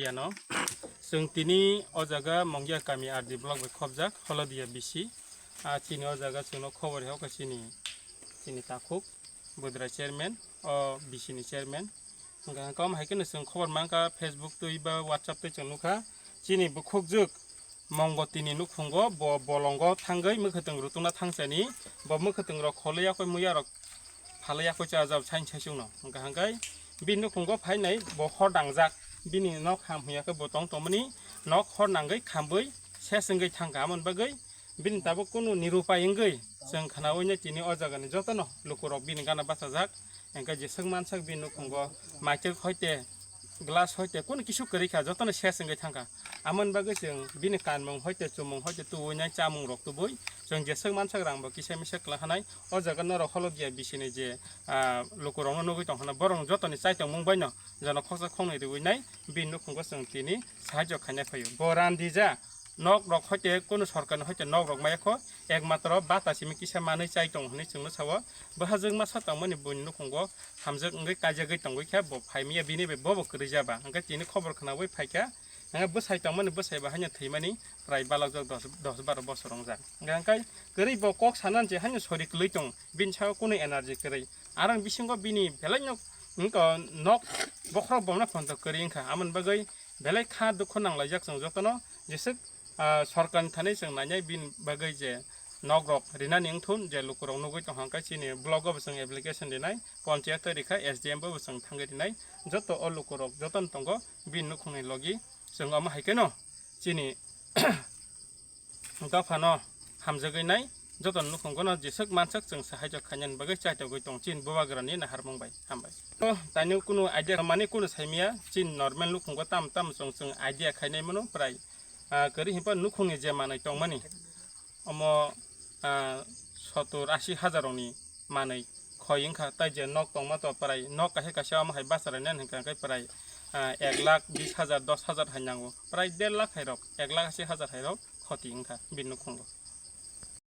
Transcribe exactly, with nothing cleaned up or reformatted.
Yano, chwng tini o jaga Mongya kami R D block bai khobjak, Holodia B C. Ah, chini o jaga chwngno khobor hokha chini, chini takhuk, Budra chairman, o B C ni chairman. Hwnkha hwnkha omo hai kheno chwng khobor mankha, Facebook twi ba WhatsApp twi chwng nukha. Chini bukhukjwk Mongo tini nukhungo bo bolongo thangwi mwkhwtwng rutungna thangsani, bo mwkhwtwng rok kholwi yakwi muya rok phalwi yakwi cha jao sain saichung no. Hwnkha hwnkhe bini nukhungo phainai bo hor dangjak, bini nok ham hwnya khe bo tong tongmani nok hor nangwi khambwi ses wngwi thangkha. Amoni bagwi bini tabuk kunu nirupai wngwi chwng khnaui nai tini o jagani jotono lukurok bini gana bachajak. Hwnkhe jeswk mansak bini nukhungo maichwk hoite glass hoite kunu kisu kwrwi kha, jotono ses wngwi thangkha. Amoni bagwi chwng bini kanmung hoite chumung hoite tubuinai chamung rok tubui chwng jeswk mansak rang bo kisa misa kwlai hanai. O jaga norok Holodia B C ni je, ah, lukurokno nugwi tong hwnna borok jotoni chaitongmung baino jono khoksa khoknwi riui nai bini nukhungo chwng tini sahajyo khaina phaio. Bo randija nok rok hoite kunu sorkarni hoite nok rok maya kho, ekmatro bata simi kisa manwi chai tong hwnwi chwngno sao. Bwhajwk masa tongmani buini nukhungo hamjwk wngwi kaijagwi tongwi khe bo phaimaya bini bai bobo kwrwi jaba. Hwnkhe tini khobor khnaui phaikha, hwnkhe bwsai tongmani bwsai bo haino thwimani prai balokjak dos, dos baro bosor wngjak. Hwnkhe kwrwi bo kok sanani je haino sori kwlwi tong, bini sao kunu energy kwrwi. Arang bisingo bini belaino wngkha nok bokhorok bomna phonto kwrwi wngkha. Amoni bagwi belai kha dukhu nanglaijak chwng jotono, jeswk, ah, sorkarni thani chwng nainai bini bagwi je nok rok rinani wngthun je lukurok nugwi tongkha, hwnkhe chini block o bo chwng application rinai, ponchayat o rikha, S D M bo bo chwng thangwi rinai, joto o lukurok jotono tongo bini nukhungni logi chwng omo hai kheno chini dophano hamjagwi nai, joto nukhungo no jeswk mansak chwng sahai jok khainani bagwi chaitogwi tong chini bubagrani naharmung bai. Hambai. To taino kunu idea mani kunu saimia chini normal nukhungo tam tam chwng chwng idea khainai mano prai, ah, kwrwi himpa nukhungni je manwi tongmani omo, ah, sotur asi hajar rokni manwi khoi wngkha, tai je nok tongma to prai nok kaisa kaisa omo hai bacharainani hwnkha khe prai, ah, ek lakh bis hajar, dos hajar hai nango, prai der lakh hai rok, ek lakh asi hajar hai rok khoti wngkha bini nukhungo.